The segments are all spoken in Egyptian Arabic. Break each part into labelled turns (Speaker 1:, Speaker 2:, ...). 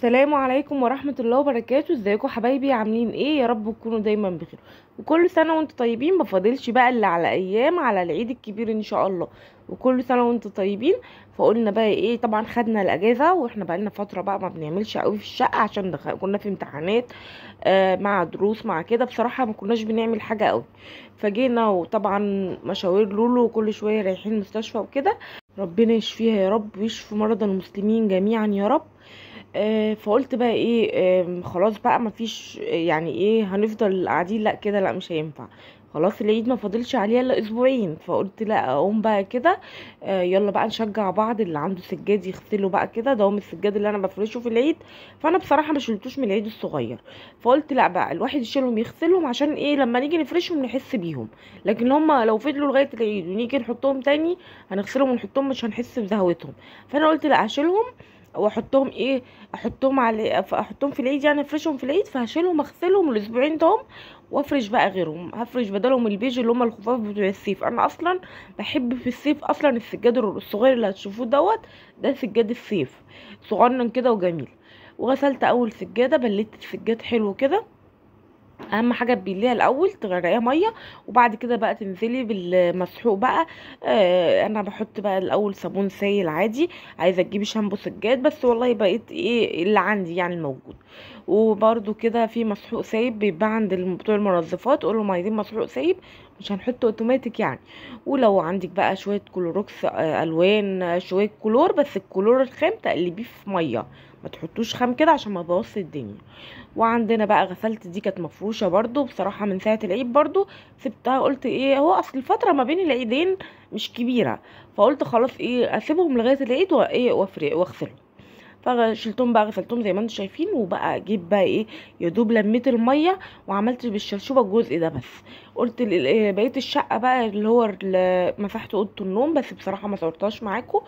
Speaker 1: السلام عليكم ورحمة الله وبركاته. ازيكم حبايبي؟ عاملين ايه؟ يا رب تكونوا دايما بخير وكل سنة وانتم طيبين. ما فاضلش بقى الا على ايام على العيد الكبير ان شاء الله، وكل سنة وانتم طيبين. فقلنا بقى ايه، طبعا خدنا الاجازة واحنا بقى لنا فترة بقى ما بنعملش قوي في الشقة عشان كنا في امتحانات مع دروس مع كده، بصراحة ما كناش بنعمل حاجة قوي. فجينا وطبعا مشاوير لولو وكل شوية رايحين المستشفى وكده، ربنا يشفيها يا رب ويشفي مرضى المسلمين جميعا يا رب. فقلت بقى ايه، خلاص بقى مفيش يعني ايه هنفضل قاعدين، لا كده لا مش هينفع، خلاص العيد ما فاضلش عليه الا اسبوعين. فقلت لا اقوم بقى كده، يلا بقى نشجع بعض، اللي عنده سجاد يغسله بقى كده، ده هو السجاد اللي انا بفرشه في العيد، فانا بصراحة ما شلتوش من العيد الصغير، فقلت لا بقى الواحد يشيلهم يغسلهم عشان ايه لما نيجي نفرشهم نحس بيهم، لكن هم لو فضلوا لغاية العيد ونيجي نحطهم تاني هنغسلهم ونحطهم مش هنحس بزهوتهم. فانا قلت لا اشيلهم واحطهم ايه، احطهم على احطهم في العيد، يعني افرشهم في العيد. فهشيلهم اغسلهم الاسبوعين دول وافرش بقى غيرهم، هفرش بدلهم البيج اللي هم الخفاف بتوع الصيف. انا اصلا بحب في الصيف اصلا السجاد الصغير اللي هتشوفوه دوت، ده سجاد الصيف صغنن كده وجميل. وغسلت اول سجادة، بليت السجاد حلو كده، اهم حاجة تبليها الاول تغرقيها مية، وبعد كده بقى تنزلي بالمسحوق بقى. انا بحط بقى الاول صابون سايل عادي، عايزه تجيبي شامبو سجاد بس والله بقيت ايه اللي عندي يعني الموجود. وبرده كده في مسحوق سايب بيتباع عند بتوع المنظفات، قول لهم عايزين مسحوق سايب، مش هنحطه اوتوماتيك يعني. ولو عندك بقى شوية كلوروكس الوان، شوية كلور، بس الكلور الخام تقلبيه في مية، ما تحطوش خام كده عشان ما يبوظش الدنيا. وعندنا بقى غسلت دي كانت مفروشه برضو بصراحة من ساعة العيد، برضو سبتها قلت ايه، هو اصل الفترة ما بين العيدين مش كبيرة، فقلت خلاص ايه اسيبهم لغاية العيد وايه وافرق واغسلهم. فشلتهم بقى غسلتهم زي ما انتم شايفين، وبقى اجيب بقى ايه يا دوب لميت المية وعملت بالشرشوبه الجزء ده بس. قلت بقية الشقة بقى اللي هو مسحت اوضة النوم بس بصراحة ما صورتهاش معاكم،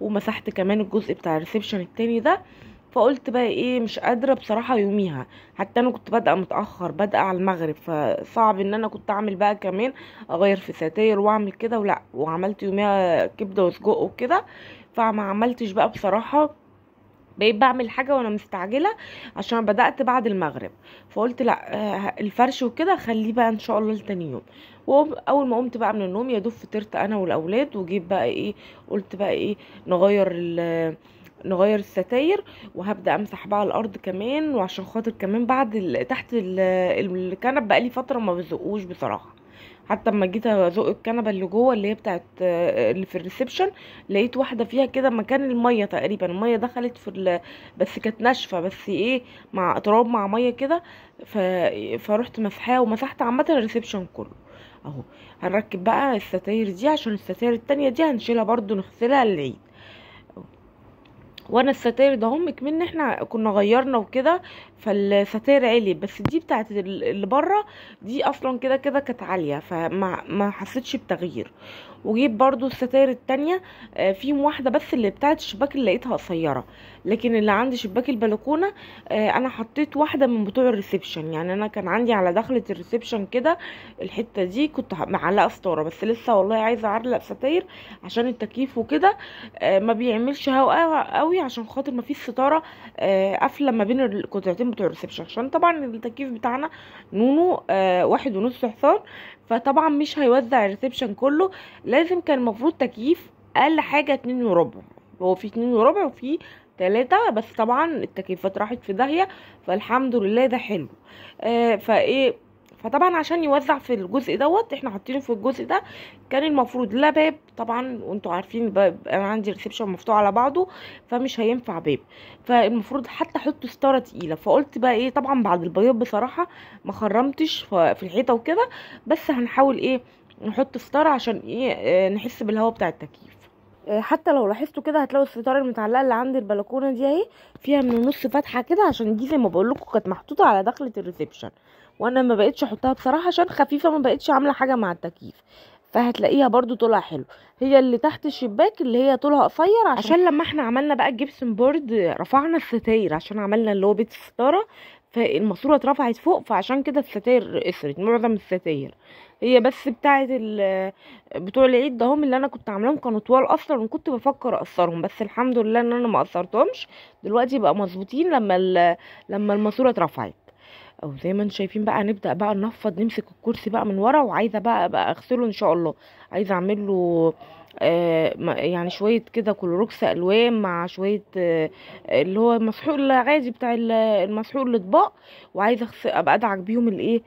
Speaker 1: ومسحت كمان الجزء بتاع ال reception التاني ده. فقلت بقى ايه مش قادرة بصراحة يوميها، حتى انا كنت بادئه متاخر، بادئه على المغرب، فصعب ان انا كنت اعمل بقى كمان اغير في ستاير واعمل كده ولا، وعملت يوميها كبده وسجق وكده، فما عملتش بقى بصراحة، بقيت بعمل حاجة وانا مستعجلة عشان بدات بعد المغرب. فقلت لا الفرش وكده خليه بقى ان شاء الله لتاني يوم. واول ما قمت بقى من النوم يا دوب فطرت انا والاولاد، وجيت بقى ايه قلت بقى ايه نغير الستاير، وهبدا امسح بقى الارض كمان، وعشان خاطر كمان بعد تحت الكنب بقى لي فترة ما بزقوش بصراحة. حتى اما جيت ازق الكنبة اللي جوه اللي هي بتاعت اللي في ال reception، لقيت واحدة فيها كده مكان المية تقريبا، المية دخلت في بس كانت ناشفة، بس ايه مع تراب مع مية كده، فروحت مسحاها ومسحت عامة ال reception كله اهو. هنركب بقى الستاير دي عشان الستاير التانية دي هنشيلها برضو نغسلها للعيد. وانا الستاير ده هم كمان احنا كنا غيرنا وكده، فالستاير عالي، بس دي بتاعت اللي بره دي اصلا كده كده كانت عالية، فما ما حسيتش بتغيير. وجيب برضو الستاير التانية، في واحدة بس اللي بتاعت الشباك اللي لقيتها قصيرة، لكن اللي عند شباك البلكونه انا حطيت واحدة من بتوع ال reception، يعني انا كان عندي على دخله ال reception كده الحتة دي كنت معلقه ستارة، بس لسه والله عايزه اعلق ستاير عشان التكييف وكده، ما بيعملش هواء قوي عشان خاطر ما فيش ستارة قافله ما بين القطعتين بتوع ال reception، عشان طبعا التكييف بتاعنا نونو 1.5 حصان، فطبعا مش هيوزع ال reception كله، لازم كان المفروض تكييف اقل حاجة 2.25، هو في 2.25 وفي 3، بس طبعا التكييفات راحت في داهية، فالحمد لله ده حلو. فايه فطبعا عشان يوزع في الجزء دوت احنا حاطينه في الجزء ده، كان المفروض لا باب طبعا، وانتوا عارفين باب انا عندي reception مفتوح على بعضه فمش هينفع باب، فالمفروض حتى احط ستارة تقيلة. فقلت بقى ايه، طبعا بعد البياض بصراحة ما خرمتش في الحيطة وكده، بس هنحاول ايه نحط ستارة عشان ايه نحس بالهواء بتاع التكييف. حتى لو لاحظتوا كده هتلاقوا الستارة المتعلقة اللي عند البلكونه دي اهي فيها من النص فتحه كده، عشان دي زي ما بقول لكم كانت محطوطة على دخله ال reception، وانا ما بقتش احطها بصراحة عشان خفيفة، ما بقتش عامله حاجة مع التكييف، فهتلاقيها برضو طولها حلو. هي اللي تحت الشباك اللي هي طولها قصير، عشان لما احنا عملنا بقى ال gypsum board رفعنا الستاير عشان عملنا اللي هو بيت الستارة، فالماسوره اترفعت فوق، فعشان كده الستاير قصرت، معظم الستاير هي بس بتاعه بتوع العيد ده هم اللي انا كنت عاملاهم كانوا طوال اصلا، وكنت بفكر اقصرهم، بس الحمد لله ان انا ما قصرتهمش، دلوقتي بقى مظبوطين لما الماسورة اترفعت. او زي ما انتم شايفين بقى نبدا بقى ننفض، نمسك الكرسي بقى من ورا، وعايزه بقى اغسله ان شاء الله، عايزه اعمل له يعني شوية كده كلوروكس الوان مع شوية اللي هو المسحوق العادي بتاع المسحوق الاطباق، وعايزه ابقى ادعك بيهم الايه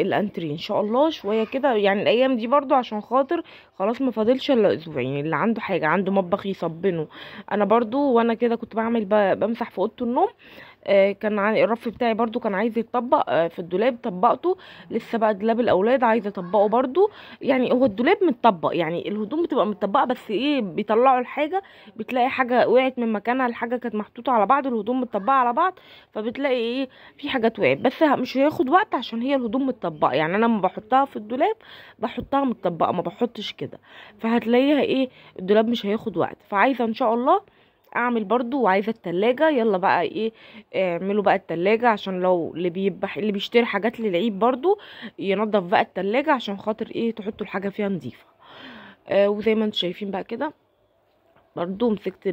Speaker 1: الانتريه ان شاء الله شوية كده، يعني الايام دي برضو عشان خاطر خلاص ما فاضلش الا اسبوعين. اللي عنده حاجة عنده مطبخ يصبنه، انا برضو وانا كده كنت بعمل بمسح في اوضة النوم، كان الرف بتاعي برضو كان عايز يتطبق في الدولاب، طبقته لسه بقى دولاب الاولاد عايزه اطبقه برضو، يعني هو الدولاب متطبق، يعني الهدوم بتبقى متطبقه، بس ايه بيطلعوا الحاجة بتلاقي حاجة وقعت من مكانها، الحاجة كانت محطوطة على بعض، الهدوم متطبقه على بعض، فبتلاقي ايه في حاجات وقعت، بس مش هياخد وقت عشان هي الهدوم متطبقه، يعني انا لما بحطها في الدولاب بحطها متطبقه، ما بحطش كده، فهتلاقيها ايه الدولاب مش هياخد وقت. فعايزه ان شاء الله اعمل برضو، وعايزه التلاجة، يلا بقى ايه اعملوا بقى التلاجة، عشان لو اللي بيشتري حاجات للعيد برضو ينظف بقى التلاجة عشان خاطر ايه تحطوا الحاجة فيها نظيفة. وزي ما انتم شايفين بقى كده برضو مسكت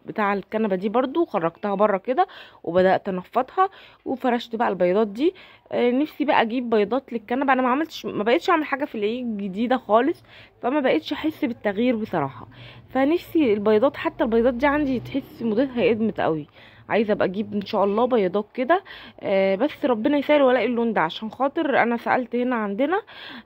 Speaker 1: بتاع الكنبة دي برضو خرجتها بره كده، وبدات انفضها، وفرشت بقى البيضات دي. نفسي بقى اجيب بيضات للكنبه، انا ما بقيتش اعمل حاجة في العيد جديدة خالص، فما بقيتش احس بالتغيير بصراحة، فنفسي البيضات، حتى البيضات دي عندي تحس مدتها قدمت قوي، عايزه ابقى اجيب ان شاء الله بيضات كده، بس ربنا يسهل والاقي اللون ده، عشان خاطر انا سالت هنا عندنا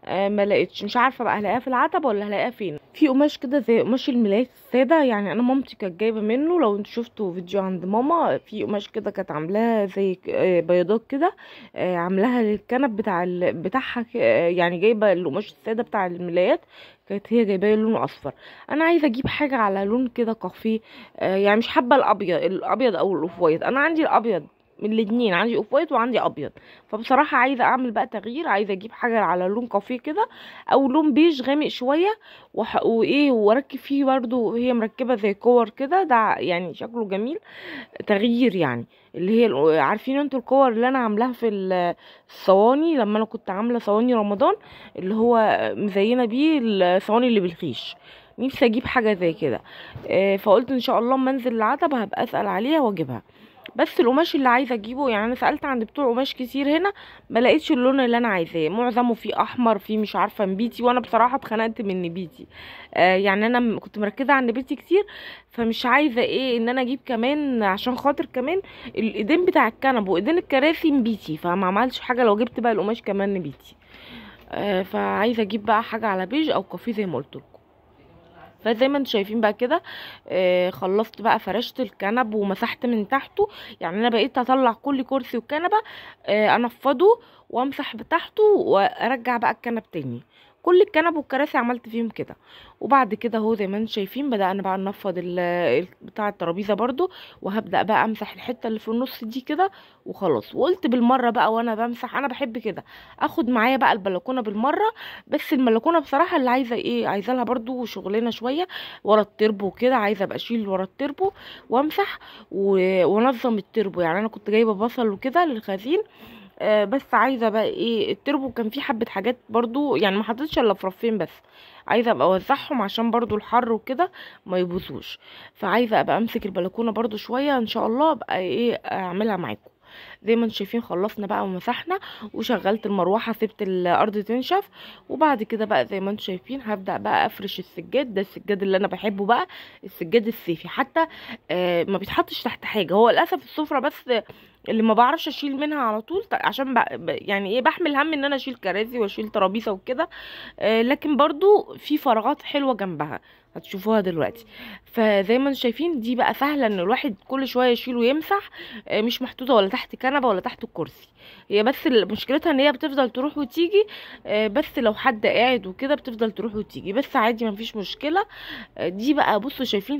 Speaker 1: ما لقيتش، مش عارفه بقى هلاقيها في العتبة ولا هلاقيها فين. في قماش كده زي قماش الملايات السادة، يعني انا مامتي كانت جايبه منه، لو انتوا شفتوا فيديو عند ماما في قماش كده كانت عاملاه زي بيضات كده، عاملاها للكنب بتاعها، يعني جايبه القماش السادة بتاع الملايات، كانت هي جايباه لونه اصفر. انا عايزه اجيب حاجة على لون كده كافيه، يعني مش حابة الابيض او ال off white، انا عندي الابيض من الاثنين، عندي off white وعندي ابيض، فبصراحة عايزه اعمل بقى تغيير، عايزه اجيب حاجة على لون كافيه كده او لون بيج غامق شوية، وايه واركب فيه برده، هي مركبة زي كور كده، ده يعني شكله جميل، تغيير يعني اللي هي عارفين انتوا الكور اللي انا عاملاها في الصواني لما انا كنت عامله صواني رمضان، اللي هو مزينة بيه الصواني اللي بالخيش، نفسي اجيب حاجة زي كده، فقلت ان شاء الله اما انزل العتبة هبقى اسال عليها واجيبها. بس القماش اللي عايزه اجيبه، يعني انا سالت عند بتوع قماش كتير هنا ما لقيتش اللون اللي انا عايزاه، معظمه فيه احمر، فيه مش عارفه نبيتي، وانا بصراحة اتخنقت من نبيتي، يعني انا كنت مركزه على النبيتي كتير، فمش عايزه ايه ان انا اجيب كمان عشان خاطر كمان الايدين بتاع الكنب وايدين الكراسي نبيتي، فما عملش حاجة لو جبت بقى القماش كمان نبيتي، فعايزه اجيب بقى حاجة على بيج او كافيه زي ما قلت لكم. فزي ما انتم شايفين بقى كده خلصت بقى فرشت الكنب ومسحت من تحته، يعني انا بقيت اطلع كل كرسي وكنبه انفضه وامسح بتاعته وارجع بقى الكنب تاني، كل الكنب والكراسي عملت فيهم كده. وبعد كده اهو زي ما انتم شايفين بدأنا بقى ننفض بتاع الترابيزة برضو، وهبدأ بقى امسح الحتة اللي في النص دي كده وخلاص. وقلت بالمرة بقى وانا بمسح، انا بحب كده اخد معايا بقى البلكونه بالمرة، بس البلكونه بصراحة اللي عايزه ايه، عايزه لها برضو شغلانة شوية ورا التربو كده، عايزه ابقى اشيل ورا التربو وامسح وانظم التربو. يعني انا كنت جايبه بصل وكده للخزين، بس عايزه بقى ايه التربو كان فيه حبه حاجات برضو، يعني ما حطيتش الا في رفين بس، عايزه ابقى اوزعهم عشان برضو الحر وكده ما يبوظوش. فعايزه ابقى امسك البلكونه برضو شوية ان شاء الله، ابقى ايه اعملها معاكم. زي ما انتم شايفين خلصنا بقى ومسحنا، وشغلت المروحة سبت الارض تنشف. وبعد كده بقى زي ما انتم شايفين هبدا بقى افرش السجاد. ده السجاد اللي انا بحبه بقى، السجاد الصيفي، حتى ما بيتحطش تحت حاجة. هو للاسف السفرة بس اللي ما بعرفش اشيل منها على طول، عشان يعني ايه بحمل هم ان انا اشيل كراسي واشيل ترابيزة وكده، لكن برضو في فراغات حلوة جنبها هتشوفوها دلوقتي. فزي ما انتم شايفين دي بقى سهلة ان الواحد كل شوية يشيل ويمسح، مش محطوطة ولا تحت كنبة ولا تحت الكرسي. هي بس مشكلتها ان هي بتفضل تروح وتيجي، بس لو حد قاعد وكده بتفضل تروح وتيجي، بس عادي مفيش مشكلة. دي بقى بصوا شايفين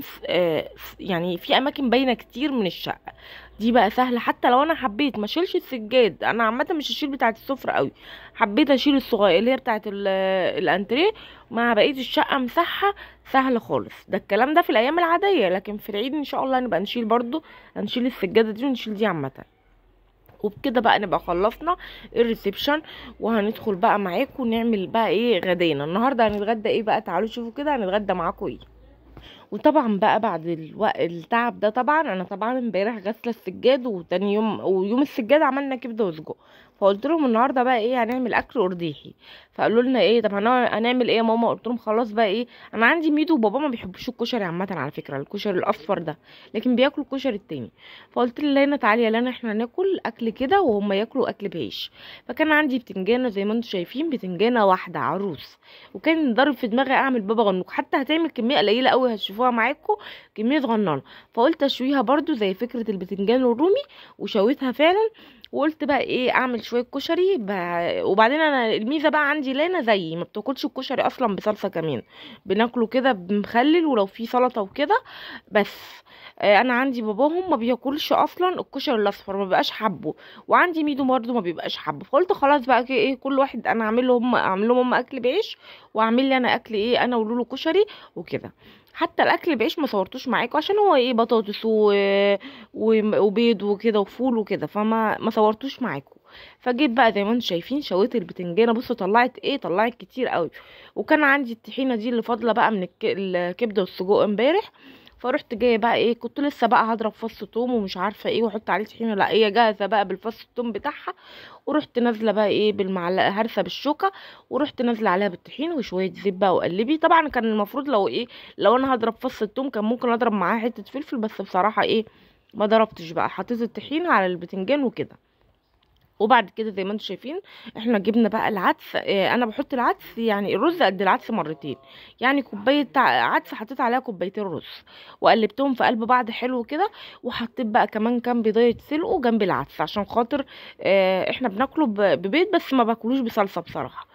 Speaker 1: يعني في اماكن باينة كتير من الشقة. دي بقى سهلة، حتى لو انا حبيت ما اشيلش السجاد، انا عامة مش هشيل بتاعه السفرة قوي، حبيت اشيل الصغير اللي هي بتاعه الانتريه مع بقية الشقة مساحة سهلة خالص. ده الكلام ده في الايام العادية، لكن في العيد ان شاء الله نبقى نشيل برضو، هنشيل السجادة دي ونشيل دي عامة. وبكده بقى نبقى خلصنا ال reception، وهندخل بقى معاكم نعمل بقى ايه غدانا النهارده. هنتغدى ايه بقى؟ تعالوا شوفوا كده هنتغدى معاكم ايه. وطبعا بقى بعد التعب ده، طبعا انا طبعا امبارح غسله السجاد، وتاني يوم ويوم السجاد عملنا كبده وسجق، فقلت لهم النهارده بقى ايه هنعمل اكل ارديحي. فقالوا لنا ايه طب هنعمل ايه يا ماما؟ قلت لهم خلاص بقى ايه، انا عندي ميدو وبابا ما بيحبوش الكشري عامة على فكرة، الكشري الاصفر ده، لكن بياكلوا الكشري التاني. فقلت لنا تعالي يا لانا احنا ناكل اكل كده وهم ياكلوا اكل بعيش. فكان عندي بتنجانه زي ما انتم شايفين، بتنجانه واحدة عروس، وكان ضارب في دماغي اعمل بابا غنوج، حتى هتعمل كمية قليله قوي هتشوفوها معاكم، كمية صغننه. فقلت اشويها برده زي فكرة البتنجان الرومي، وشويتها فعلا. وقلت بقى ايه اعمل شوية كشري وبعدين انا الميزة بقى عندي لانا زيي ما بتاكلش الكشري اصلا بصلصه، كمان بناكله كده بمخلل ولو في سلطة وكده بس. انا عندي باباهم ما بياكلش اصلا الكشري الاصفر، ما بيبقاش حبه، وعندي ميدو برده ما بيبقاش حبه. فقلت خلاص بقى ايه كل واحد انا اعمل لهم، اعمل لهم هم اكل بعيش، واعمل لي انا اكل ايه انا ولولو كشري وكده. حتى الاكل بعيش ما صورتوش معاكم عشان هو ايه بطاطس وبيض وكده وفول وكده، فما ما صورتوش معاكم. فجيت بقى زي ما انتم شايفين شويت البتنجانه، بصوا طلعت ايه، طلعت كتير قوي. وكان عندي الطحينه دي اللي فاضلة بقى من الكبده والسجق امبارح، فرحت جاية بقى ايه كنت لسه بقى هضرب فص توم ومش عارفه ايه واحط عليه طحينه، لا هي جاهزة بقى بالفص التوم بتاعها. ورحت نازله بقى ايه بالمعلقه هرسه بالشوكة، ورحت نازله عليها بالطحينه وشوية زيت بقى وقلبي. طبعا كان المفروض لو ايه لو انا هضرب فص التوم كان ممكن اضرب معاه حتة فلفل، بس بصراحة ايه ما ضربتش بقى، حطيت الطحينه على البتنجان وكده. وبعد كده زي ما انتم شايفين احنا جبنا بقى العدس، اه انا بحط العدس يعني الرز قد العدس مرتين، يعني كوباية عدس حطيت عليها كوبايتين رز، وقلبتهم في قلب بعض حلو كده. وحطيت بقى كمان كام بيضايه سلقوا جنب العدس عشان خاطر اه احنا بناكله ببيض بس ما باكلوش بصلصه بصراحة.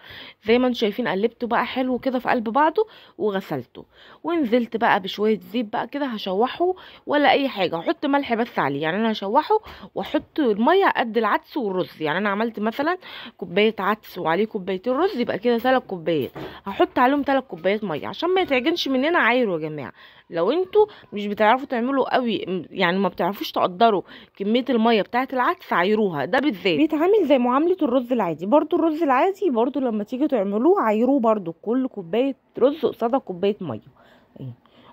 Speaker 1: زي ما انتم شايفين قلبته بقى حلو كده في قلب بعضه وغسلته، ونزلت بقى بشوية زيت بقى كده هشوحه ولا اي حاجة، هحط ملح بس عليه، يعني انا هشوحه واحط المية قد العدس والرز. يعني انا عملت مثلا كوباية عدس وعليه كوبايتين رز، يبقى كده 3 كوبايات، هحط عليهم 3 كوبايات مية عشان ما يتعجنش مننا. عايروا يا جماعة، لو انتوا مش بتعرفوا تعملوا قوي يعني ما بتعرفوش تقدروا كمية المية بتاعه العدس عايروها. ده بالذات بيتعامل زي معاملة الرز العادي، برضو الرز العادي برضو لما تيجي تعملوه عايروه برضو، كل كوباية رز قصادها كوباية مية.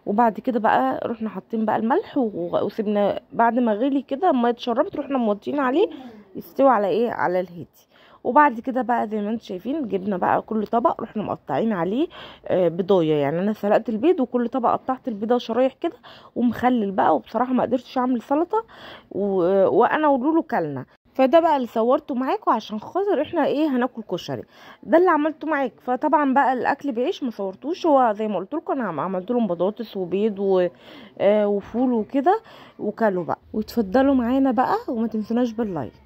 Speaker 1: وبعد كده بقى رحنا حاطين بقى الملح وسيبنا بعد ما غلي كده المية اتشربت، رحنا موطين عليه يستوي على ايه على الهادي. وبعد كده بقى زي ما انتم شايفين جبنا بقى كل طبق رحنا مقطعين عليه بيضايه، يعني انا سلقت البيض وكل طبق قطعت البيضة شرايح كده ومخلل بقى. وبصراحة ما قدرتش اعمل سلطة وانا ولولو كلنا، فده بقى اللي صورته معاكم عشان خاطر احنا ايه هناكل كشري، ده اللي عملته معاك. فطبعا بقى الاكل بعيش ما صورتوش، هو زي ما قلت لكم انا عملت لهم بطاطس وبيض وفول وكده وكلوا بقى. وتفضلوا معانا بقى وما تنسوناش بال like.